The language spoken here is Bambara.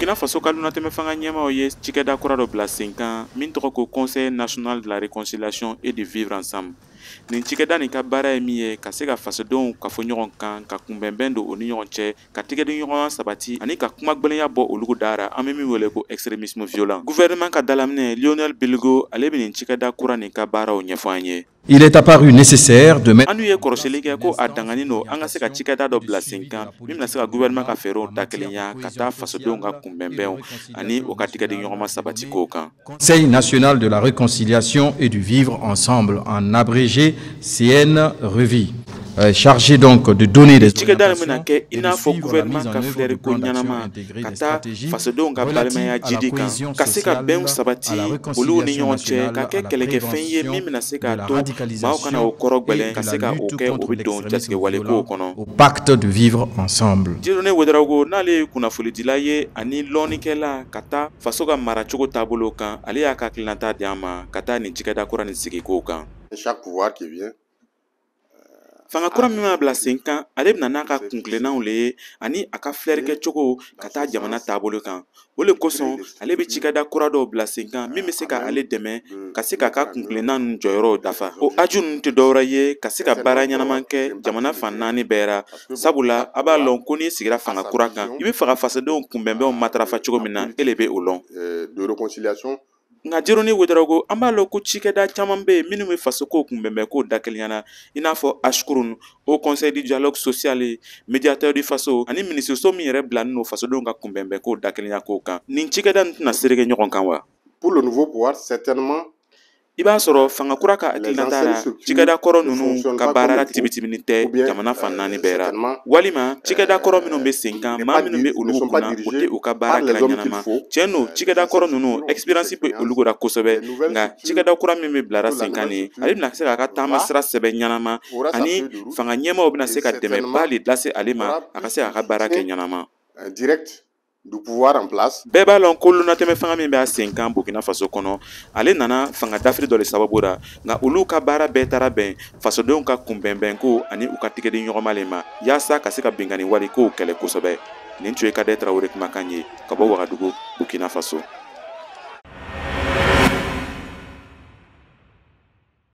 Burkina Faso ka lunatɛmɛ fanga ɲɛmaaw ye cikɛda kura dɔ bila sen kan min tɔgɔ ko Conseil national de la réconciliation et du vivre ensemble. Nin cikɛda nin ka baara ye min ye ka se ka fasodenw kafo ɲɔgɔn kan, ka kunbɛnbɛn don u ni ɲɔgɔn cɛ, ka tigɛdiɲɔgɔnya sabati ani ka kuma gwɛlɛya bɔ olu dara, an bɛ min wele ko extrémisme violent. Gouvernement ka dalaminɛ Lionel Bilgo, ale bɛ nin cikɛda kura nin ka baaraw ɲɛfɔ an ye. Il est apparu nécessaire de mettre An ye kɔrɔsili kɛ ko a danganin don an ka se ka cikɛda dɔ bila sen kan min bɛna se ka gouvernement ka fɛɛrɛw da kelenya ka taa fasodenw ka kunbɛnbɛnw ani u ka tigɛdiɲɔgɔnma sabati kow kan. Conseil national de la réconciliation et du vivre ensemble, en abrégé CN Revie, chargé donc de donner des Cikɛda nin bɛna kɛ i n'a fɔ gouvernement ka filɛri ko ɲɛnama ka taa fasodenw ka balimaya jidi kan, ka se ka bɛnw sabati olu ni ɲɔgɔn cɛ, ka kɛ kɛlɛkɛfɛn ye min bɛna se k'a to maaw kana o kɔrɔ gwɛlɛn, ka se ka o kɛ o bɛ don jatigɛwale kow kɔnɔ. Au pacte de vivre ensemble. Dieudonné Ouedraogo, n'ale ye kunnafonidila ye ani lɔnnikɛla ka taa faso ka maracogo taabolo kan, ale y'a ka hakilinata di an ma ka taa nin cikɛda kura nin sigi kow kan. Chaque pouvoir qui vient, Fanga kura min bɛna bila sen kan, ale bɛna n'a ka kuntilennaw le ye ani a ka filɛlikɛcogo ka taa jamana taabolo kan. O le kosɔn ale bɛ cikɛda kura dɔw bila sen kan min bɛ se ka ale dɛmɛ ka se k'a ka kuntilenna ninnu jɔyɔrɔw dafa. O aju ninnu tɛ dɔwɛrɛ ye ka se ka baara ɲɛnama kɛ jamana fan naani bɛɛ ra, sabula a b'a lɔn ko n'i sigira fanga kura kan, i bɛ fɛ ka fasodenw kunbɛnbɛnw matarafa cogo min na, e le bɛ o lɔn. De réconciliation. Nka Dieudonné Ouedraogo, an b'a lɔn ko cikɛda caman bɛ yen minnu bɛ fasoko kunbɛnbɛn ko da kelenya na, i n'a fɔ HCRUN, Haut Conseil du dialogue social, médiateur du Faso ani minisiriso min yɛrɛ bilalen don fasodenw ka kunbɛnbɛn ko da kelenya ko kan. Nin cikɛda nin tɛna sereke ɲɔgɔn kan wa? Pour le nouveau pouvoir, certainement. I b'a sɔrɔ fanga kura ka hakilinata la, cikɛda kɔrɔ ninnu ka baara tibitibini tɛ jamana fan naani bɛɛ ra, walima cikɛda kɔrɔ minnu bɛ sen kan, maa minnu bɛ olu kunna, o tɛ u ka baara kɛra ɲɛnama. Tiɲɛ don, cikɛda kɔrɔ ninnu expérience bɛ olu la kosɛbɛ, nka cikɛda kura min bɛ bilara sen kan nin, ale bɛna se k'a ka taama sira sɛbɛn ɲɛnama ani fanga ɲɛmaaw bɛna se ka dɛmɛba de lase ale ma a ka se k'a ka baara kɛ ɲɛnama. Direct du pouvoir en place. Bɛɛ b'a lɔn ko lunatɛmɛ fanga min b'a sen kan Burkina Faso kɔnɔ, ale nana fanga dafiri dɔ de sababu la, nka olu ka baara bɛɛ taara bɛn fasodenw ka kunbɛnbɛnko ani u ka tigɛdiɲɔgɔnma le ma, yaasa ka se ka binkanni wale kow kɛlɛ kosɛbɛ. Nin tun ye Kadɛ Tarawele kumakan ye ka bɔ Wagadugu, Burkina Faso.